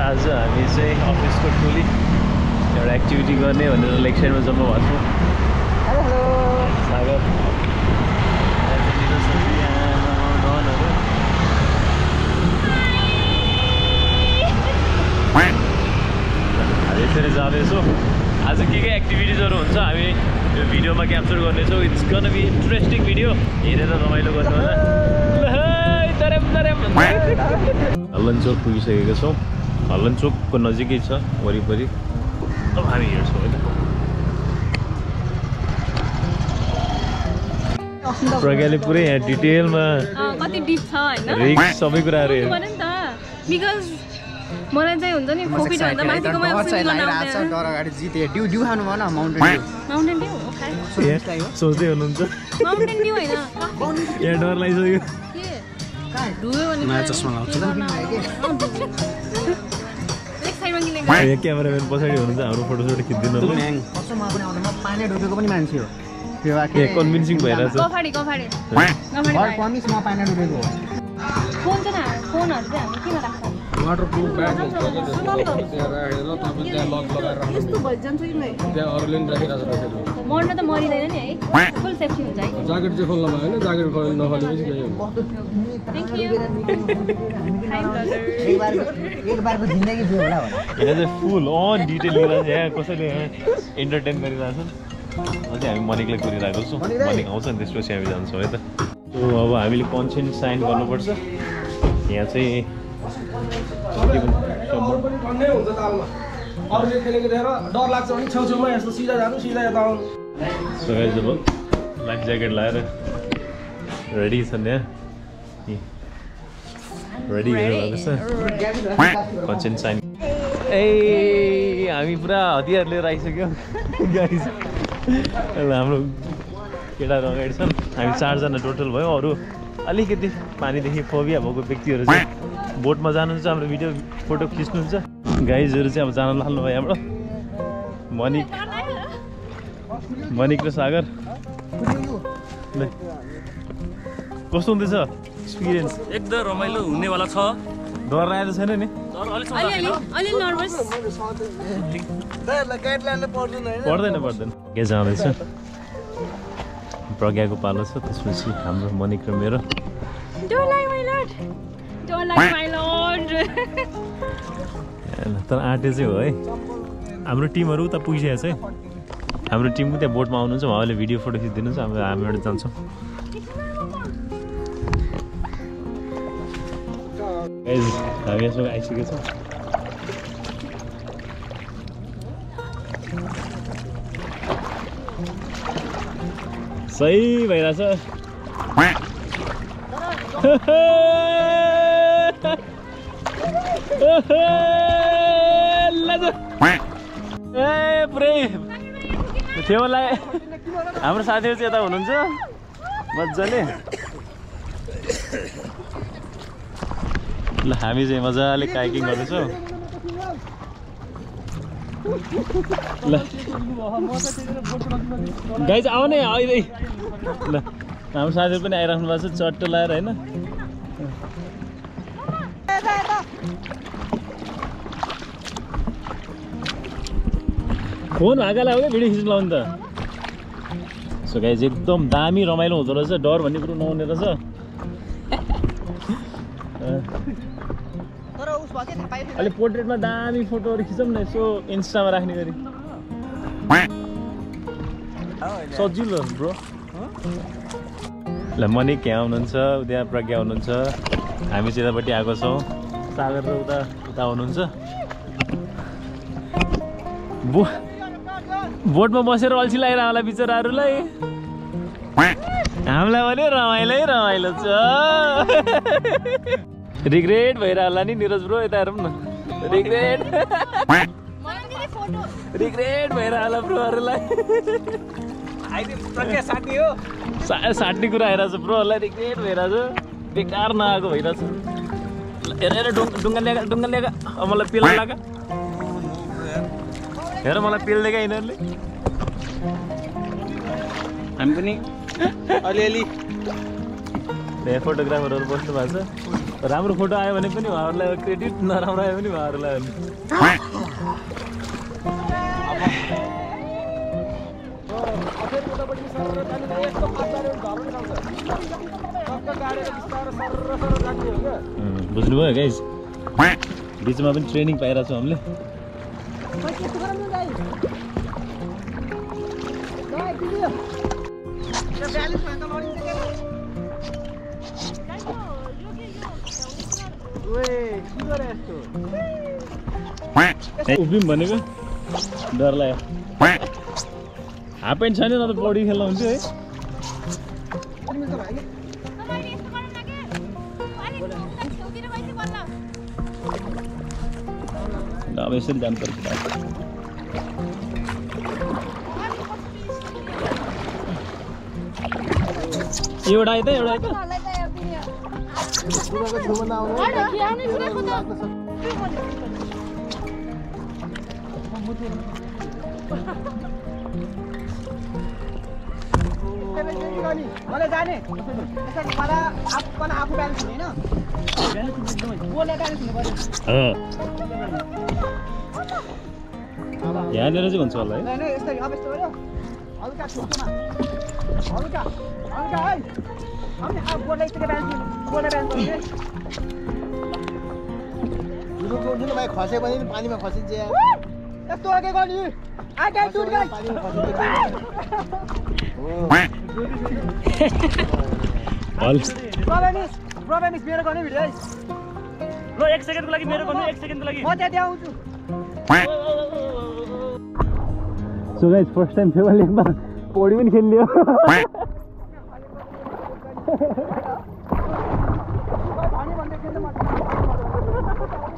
आज हामी चाहिँ अफिसको टोली एउटा एक्टिभिटी गर्ने भनेर लेक साइडमा जम्मा भएको छौँ। सागर यसरी जाँदैछौँ। आज के एक्टिभिटिजहरू हुन्छ हामी यो भिडियोमा क्याप्चर गर्नेछौँ। It's gonna be interesting video, हेरेर रमाइलो गर्नु होला। हल्लन चोक पुगिसकेका छौँ। हल्लन चोकको नजिकै छ वरिपरि। अब हामी हेर्छौँ होइन। प्रज्ञाले पुरै यहाँ डिटेलमा कति डिप छ हैन रिक्स सबै कुराहरु हेर्नु पर्यो नि त। बिकज मलाई चाहिँ हुन्छ नि फोबिट भन्दा माथिकोमा स्विमिङ गर्न आउँछ। डर अगाडि जिते ड्यू खानु भएन mountain due. Mountain due okay सोच्दै हुनुहुन्छ माउन्टेन ड्यू हैन यहाँ डर लागिसक्यो। के डुयो भने नयाँ चस्मा लाउँछु लेक साइडमा किन गयो? यहाँ क्यामेराम्यान पछाडि हुनुहुन्छ, हाम्रो फोटोसोटो खिच्दिनु होला। कसमा पनि आउँदैन, म पानी डुबेको पनि मान्छे हो। त्यो ए कन्भिन्सिङ भइरहेछ। कफाडी प्रमिस म पानी डुबेको हो। फोन चाहिँ फोनहरु चाहिँ हामी किन राख्छौँ? वाटरप्रुफ ब्याग हुन्छ के त्यस्तो त्यहाँ राखेर तपाईँ त्यहाँ लक लगाएर यस्तो भइजान्छ नि मै त्यहाँ अरूले नि राखिरहेको छ त्यसरी। मर्न त मरिदैन नि है, फुल सेफ्टी हुन्छ है। ज्याकेट चाहिँ खोल्न भएन, ज्याकेट नखोलेपछि केही हुन्छ। थ्याङ्क यू एक बारको जिन्दगी थियो होला यहाँ चाहिँ फुल अन डिटेल लिएर यहाँ कसैले यहाँ इन्टरटेन गरिरहेको छ। अझै हामी मनिकलाई कुरिरहेको छौँ। मनिक आउँछ नि त्यसपछि हामी जान्छौँ है त। अब हामीले कन्सेन्ट साइन गर्नुपर्छ। यहाँ चाहिँ भन्ने हुन्छ तालमा अरूले खेलेको देखेर डर लाग्छ भने छेउछेउमा यस्तो सिधा जानु सिधा यता आउनु। सो गाइस अब लाइफ ज्याकेट लगाएर रेडी छन् यहाँ रेडी गर्नुपर्छ कन्सेन्ट साइन। ए हामी पुरा हतियार लिएर आइसक्यो गाइस। हाम्रो केटाहरू अगाडि छन्, हामी 4 जना टोटल भयो। अरू अलिकति पानीदेखि फोबिया भएको व्यक्तिहरू चाहिँ बोटमा जानुहुन्छ, हाम्रो भिडियो फोटो खिच्नुहुन्छ। गाइजहरू चाहिँ अब जान लाग्नु भयो हाम्रो मनिक र सागर। कस्तो हुँदैछ एक्सपिरियन्स? एकदम रमाइलो हुनेवाला छ। डर लागेको छैन नि? अलि नर्भस पर्दैन के जाँदैछ। प्रज्ञाको पालो छ, त्यसपछि हाम्रो मनिक र मेरो। तर आँटे चाहिँ हो है। हाम्रो टिमहरू उता पुगिसकेको छ है। हाम्रो टिम त्यहाँ बोटमा आउनुहुन्छ, उहाँले भिडियो फोटो खिचिदिनुहुन्छ, हामीबाट जान्छौँ। हामी यसमा आइसकेको छौँ। सही भइरहेछ। ए पुरै छेउलाई हाम्रो साथीहरू चाहिँ यता हुनुहुन्छ मजाले। ल हामी चाहिँ मजाले काइकिङ गर्दैछौँ। ल गाइज आऊ नै अहिले। ल हाम्रो साथीहरू पनि आइराख्नु भएको छ चट्टो लाएर होइन। फोन हाकालाई हो क्या भिडियो खिच्नु लाउनु त। सो गाइज एकदम दामी रमाइलो हुँदो रहेछ, डर भन्ने कुरो नहुने रहेछ। अहिले पोर्ट्रेटमा दामी फोटोहरू खिचौँ न यसो इन्स्टामा राख्ने गरी। सजिलो ब्रो। ल मनिक यहाँ हुनुहुन्छ, उता प्रज्ञा हुनुहुन्छ, हामी चाहिँ यतापट्टि आएको छौँ। सागर र उता हुनुहुन्छ। बोटमा बसेर अल्छी लागिरह होला बिचराहरूलाई। हामीलाई भने रमाइलो छ। रिग्रेट भइरह होला नि निरज ब्रो, यता हेरौँ न। रिग्रेट भइरह होला ब्रोहरूलाई। साट्ने कुरा आइरहेछ ब्रोहरूलाई, रिग्रेट भइरहेछ। बेकार नआएको भइरहेछ। हेर ढुङ्गा ल्यागा अब मलाई पेल्न लागा हेर मलाई पेल्देका यिनीहरूले हामी पनि अलिअलि फोटोग्राफरहरू बस्नु भएको छ राम्रो फोटो आयो भने पनि उहाँहरूलाई क्रेडिट नराम्रो आयो भने उहाँहरूलाई बुझ्नुभयो गाइस बिचमा पनि ट्रेनिङ पाइरहेको छौँ हामीले उभिम भनेको डर लाग्यो हाफ प्यान्ट छैन न त पौडी खेल्न हुन्छ है अब यसरी जानुपर्छ एउटा आयो त एउटा आयो त मलाई जाने आफू ब्यालेन्स हुने यहाँनिर चाहिँ हुन्छ होला है खसे पनि पानीमा खसिन्छ यस्तो के गर्ने मेरो गर्ने भिडियो ल 1 सेकेन्डको लागि मेरो गर्नु 1 सेकेन्डको लागि म त्यहाँ आउँछु so guys first time Phewa लेकमा पौडी पनि खेल्ने हो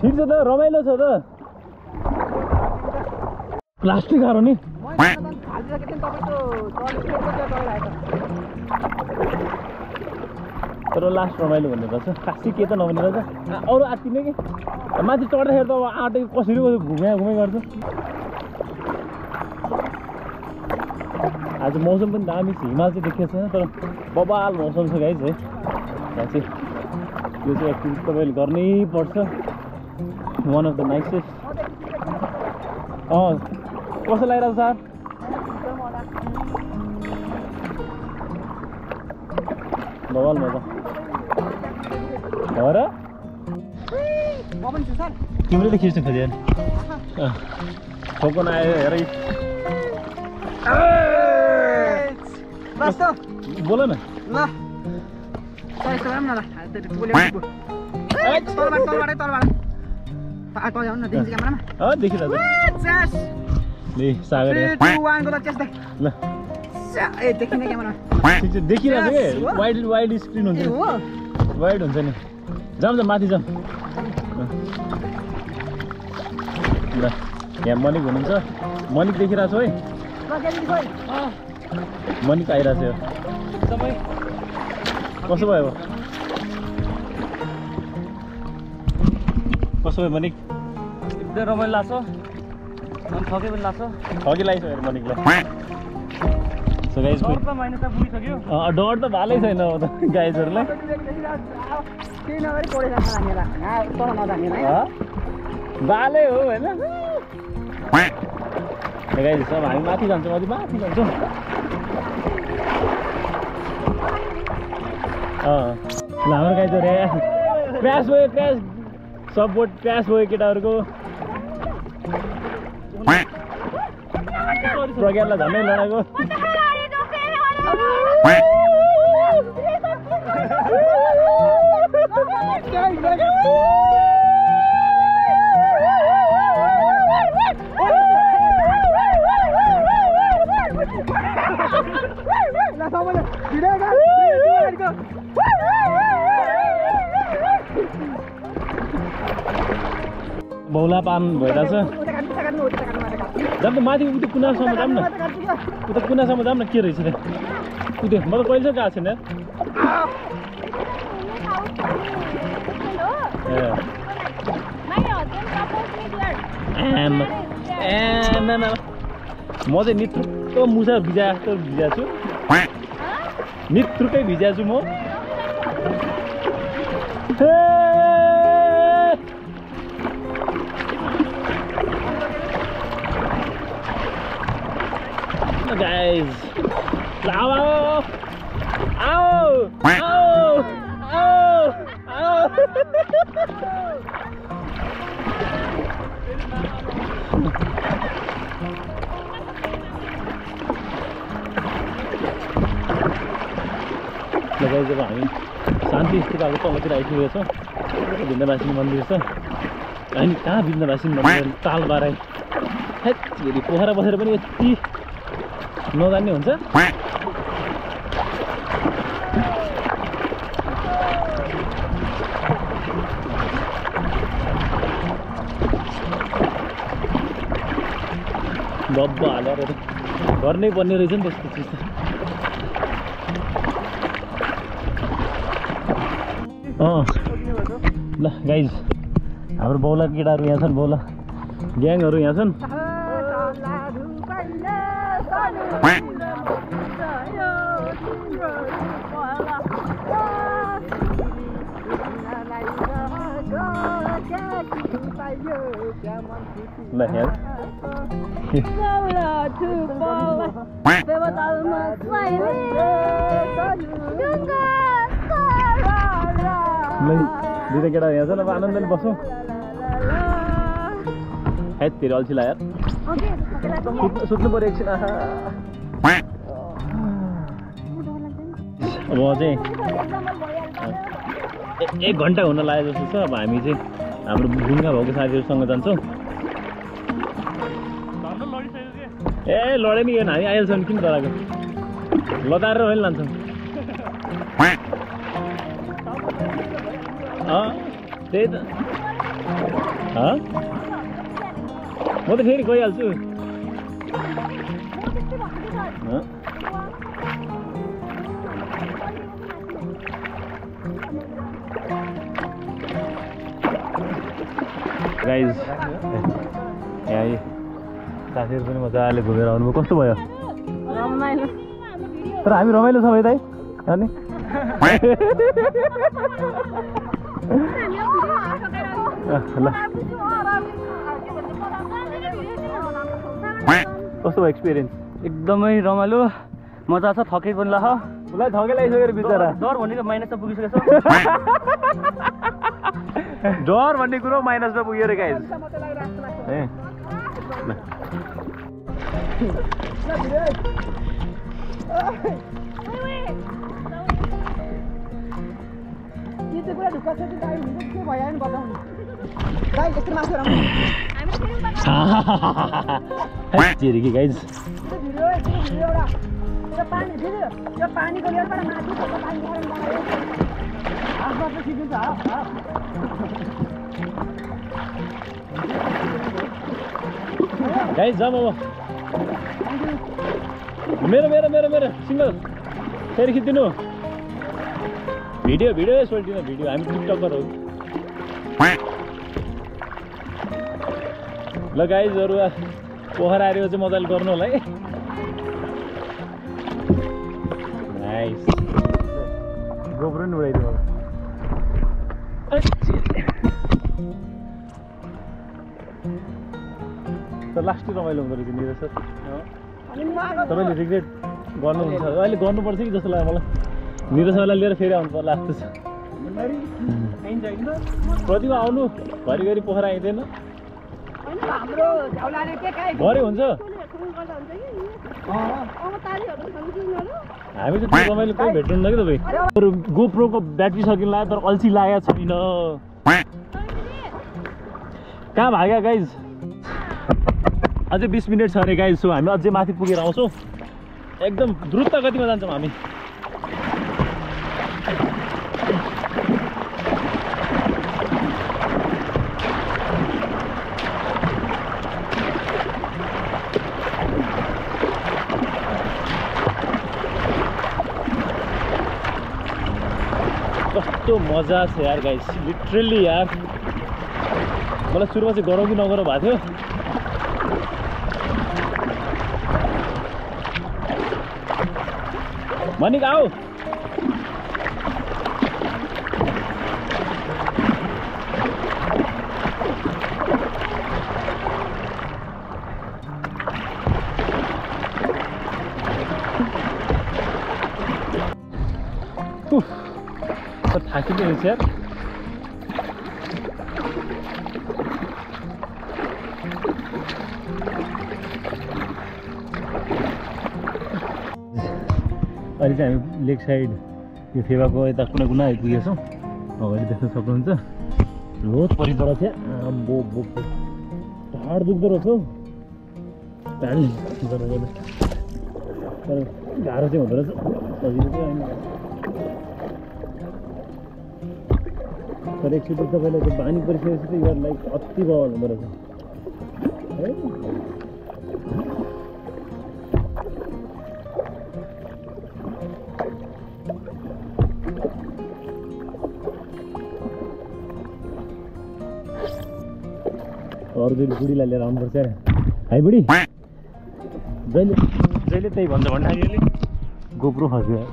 ठिक छ त रमाइलो छ त प्लास्टिक हारो नि तर लास्ट रमाइलो भन्ने रहेछ खासै के त नभने रहेछ अरू आत्तिने कि माथि चढ्दाखेरि त अब आँटे कसरी घुमाइ गर्छ आज मौसम पनि दामी छ हिमाल चाहिँ देखेको छैन तर बबाल मौसम छ गाइस है यहाँ चाहिँ यो चाहिँ एक्टिभिटी तपाईँले गर्नै पर्छ वान अफ द नाइसेस्ट कस्तो लागिरहेको सर बबाल मजा हो र तिम्रो त खिच्नु खोज्यो ठोकन आयो हेर बोल न ल देखिरहेको वाइड स्क्रिन हुन्छ वाइड हुन्छ नि जाऊँ माथि जाऊँ ल यहाँ मनिक हुनुहुन्छ मनिक देखिरहेको छु है मनिक आइरहेको छ कसो भयो मनिक एकदम रमाइलो लाग्छ अनि थके पनि लाग्छ थकी लाग्छ मनिकलाई सो गाइस डर त महिना त पुगिसक्यो डर त भालै छैन अब त गाइजहरूलाई बालै हो होइन गाइज सब हामी माथि जान्छौँ अझै माथि जान्छौँ ल हाम्रो गाइजहरू क्रास भयो सब बोट क्रास भयो केटाहरूको प्रज्ञानलाई झन्डै लडाएको बौला पान भइरहेछ जाऊँ त माथि उता कुनासम्म जाऊँ न उता कुनासम्म जाऊँ न के रहेछ र उता म त कहिले गएको छैन म चाहिँ नित्रुक मुसा भिजा जस्तो भिजा छु नित्रुकै भिजा छु म guys लगाइ जब हामी शान्ति स्तूपको तलतिर आइपुगेको छौँ भिन्नवासिनी मन्दिर छ अनि कहाँ भिन्नवासिनी मन्दिर ताल बाराई हेरी पोखरा बसेर पनि यति नजान्ने हुन्छ डब्ब हालेर गर्नै पर्ने रहेछ नि त्यस्तो चिज त ल गाइज हाम्रो बौला केटाहरू यहाँ छन् बौला ग्याङहरू यहाँ छन् ल हेर दुईटा केटा यहाँ छ अब आनन्दले बसौँ हेतिर अल्छी यार सुत्नु पर्यो एकछिन अब चाहिँ 1 घन्टा हुन लाग्यो जस्तो छ अब हामी चाहिँ हाम्रो ढुङ्गा भएको साथीहरूसँग जान्छौँ ए लडे नि हामी आइहाल्छौँ किन डराएको लदाएर मैले लान्छौँ त्यही त म त फेरि गइहाल्छु गाइज यहाँ साथीहरू पनि मजाले घुमेर आउनुभयो कस्तो भयो तर हामी रमाइलो छ भाइ दाइ अनि ल कस्तो भयो एक्सपिरियन्स एकदमै रमाइलो मजा छ थकै पनि ल उसलाई थकै लगाइसकेर बिचरा डर भनेको माइनसमा पुगिसकेछ डर भन्ने कुरो माइनसमा पुग्यो रे गाइज ए कि गाइज गाइज जाम अब मेरो मेरो मेरो मेरो सिङ्गल फेरि खिचिदिनु भिडियो सोल्टिनु भिडियो हामी टिकटकर हो ल गाइजहरू पोखरा आएर चाहिँ मजाले गर्नु होला है नाइस गोब्रो नि उडाइदिनु होला त लास्टै रमाइलो हुँदो रहेछ निरज सर तपाईँले रिग्रेट गर्नुहुन्छ अहिले गर्नुपर्छ कि जस्तो लाग्यो मलाई निरज सरलाई लिएर फेरि आउनु पर्ला जस्तो छ प्रतिमा आउनु घरिघरि पोखरा आइँदैन गरे हुन्छ हामी त त्यो रमाइलो कोही भेट्नुहुन्न कि तपाईँ गोप्रोको ब्याट्री सकिन लाग्यो तर अल्छी लागेको छैन कहाँ भाग्यो गाइज अझै 20 मिनट छ अरे गाइज सो हामी अझै माथि पुगेर आउँछौँ एकदम द्रुत गतिमा जान्छौँ हामी कस्तो कस्तो मजा छ यार गाइस, लिटरली यार। मलाई सुरुमा चाहिँ गरौँ कि नगरौँ भएको थियो। मनिका आऊ। थाकिँदै रहेछ यार। अहिले चाहिँ हामी लेक साइड यो फेवाको यता कुना कुना आइपुगेछौँ। अगाडि देख्न सक्नुहुन्छ रोड परिपर छ। आम्बो बो ढाड दुख्दो रहेछ हौ। ढाड गर्नु तर गाह्रो चाहिँ हुँदो रहेछ, सजिलो चाहिँ होइन। तर एकचोटि तपाईँलाई त्यो बानी परिसकेपछि चाहिँ यो लाइक अति बवाल हुँदो रहेछ है। अरू जहिले बुढीलाई लिएर आउनुपर्छ यार। है बुढी जहिले जहिले त्यही भन्छ भन्नाले गोप्रो खस्यो यार।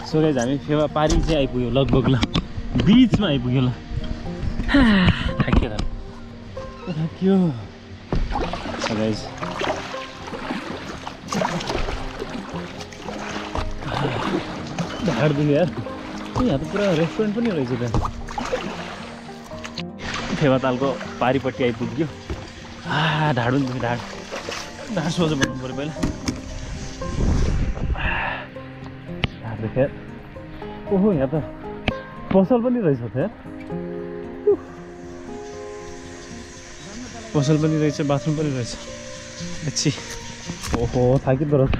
सो गाइस हामी फेवा पारी चाहिँ आइपुग्यो लगभग ल, बिचमा आइपुग्यो ल। थाक्यो त थाक्यो गाइस। ढाड दुख्यो यार। यहाँ त पुरा रेस्टुरेन्ट पनि रहेछ त। फेवातालको पारिपट्टि आइपुग्यो। ढाड पनि दुख्यो, ढाड सोझो बन्नु पऱ्यो पहिला। ढाड दुख्यो। ओहो यहाँ त पसल पनि रहेछ त यार। पसल पनि रहेछ, बाथरुम पनि रहेछ। अच्छी ओहो थाकिँदो रहेछ।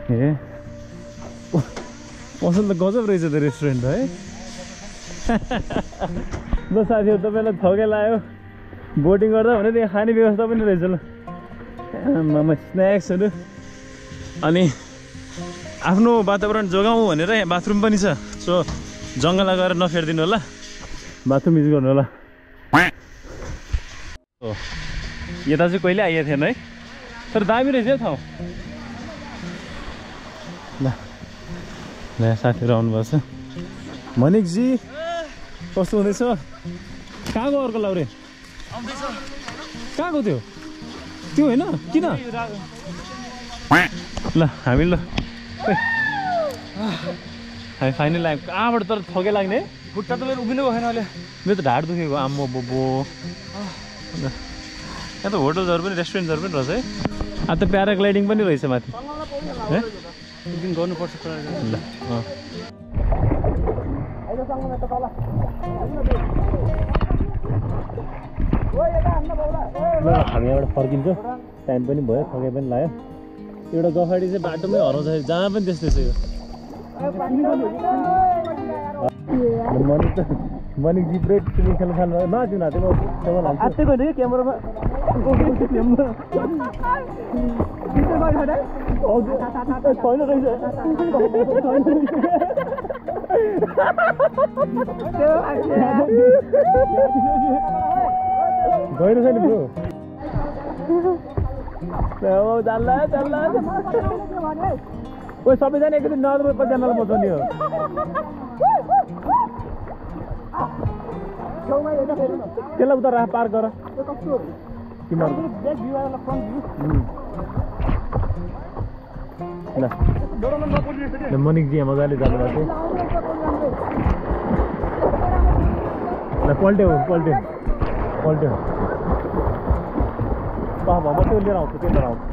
ए पसल त गजब रहेछ त रेस्टुरेन्ट है। ल साथीहरू तपाईँलाई थके लाग्यो बोटिङ गर्दा भने त्यहाँ खाने व्यवस्था पनि रहेछ ल। आमामा स्न्याक्सहरू अनि आफ्नो वातावरण जोगाउँ भनेर यहाँ बाथरुम पनि छ। सो जङ्गलमा गएर नफेरिदिनु होला, बाथरुम युज गर्नु होला। हो यता चाहिँ कहिले आइएको थिएन है, तर दामी रहेछ है ठाउँ। ल नयाँ साथीहरू आउनुभएको छ। मनिकजी कस्तो हुँदैछ? कहाँको अर्को लाउरे? कहाँको त्यो त्यो होइन किन? ल हामी ल हामी फाइनल आयो। कहाँबाट तर थके लाग्ने? खुट्टा त मेरो उभिनु भएन अहिले। मेरो त ढाड दुखेको आम्मो बोबो। यहाँ त होटल्सहरू पनि रेस्टुरेन्टहरू पनि रहेछ है। अब त प्याराग्लाइडिङ पनि रहेछ माथि है। एकदिन गर्नुपर्छ ल। हामी यहाँबाट फर्किन्छ, टाइम पनि भयो, थकाइ पनि लाग्यो। एउटा गफाडी चाहिँ बाटोमै हराउँछ, जहाँ पनि त्यस्तै छ यो। मनिक जिब्रे तिमी खेल्न थाल्नु नजिउ न त्यो आत्तिको होइन कि क्यामेरामा छैन रहेछ। गहिरो छ नि ब्रो। जान्ला जान्ला ओ सबैजना एकदिन नर्मल पचाउनलाई बचाउने हो। त्यसलाई उता राख पार गर तिमीहरू ल। मनिकजी यहाँ मजाले जानुभएको ल। पल्ट्यो पल्ट्यो पल्ट्यो। म त्यो लिएर आउँछु, त्यो लिएर आउँछु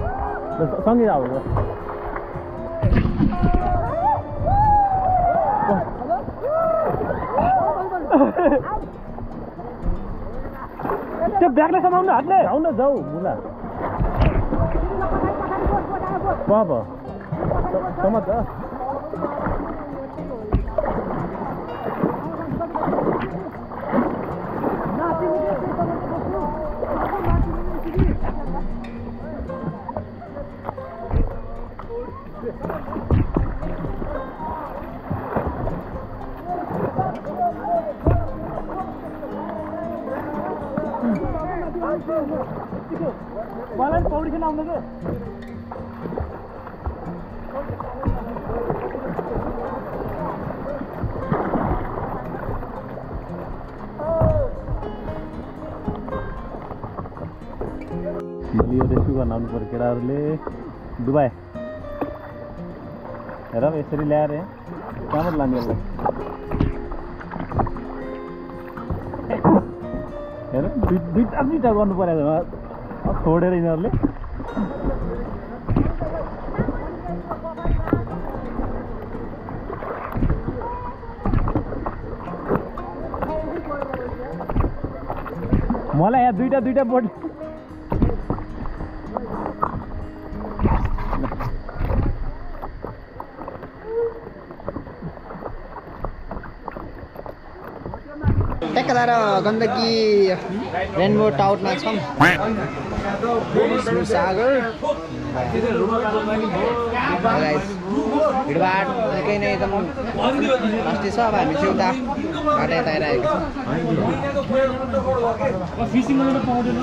सँगै आऊ। त्यो ब्यागलाई समाउनु हातले आउन जाऊ मुला बाबा समाज मलाई पौडी खेल्न आउँदैन के बलियो रेस्क्यु गर्न आउनु पर्यो केटाहरूले डुबाए हेर यसरी ल्याएर कहाँबाट लाने यसलाई हेर दुईटा गर्नु पर्यो छोडेर यिनीहरूले मलाई यहाँ दुईटा बोट ट्याक्क लाएर गण्डकी रेनबो टाउटमा छौँ सागर भिडभाड निकै नै एकदम अस्ति छ अब हामी चाहिँ उता घाटा यता आइरहेको फिसिङ गर्न पाउँदैन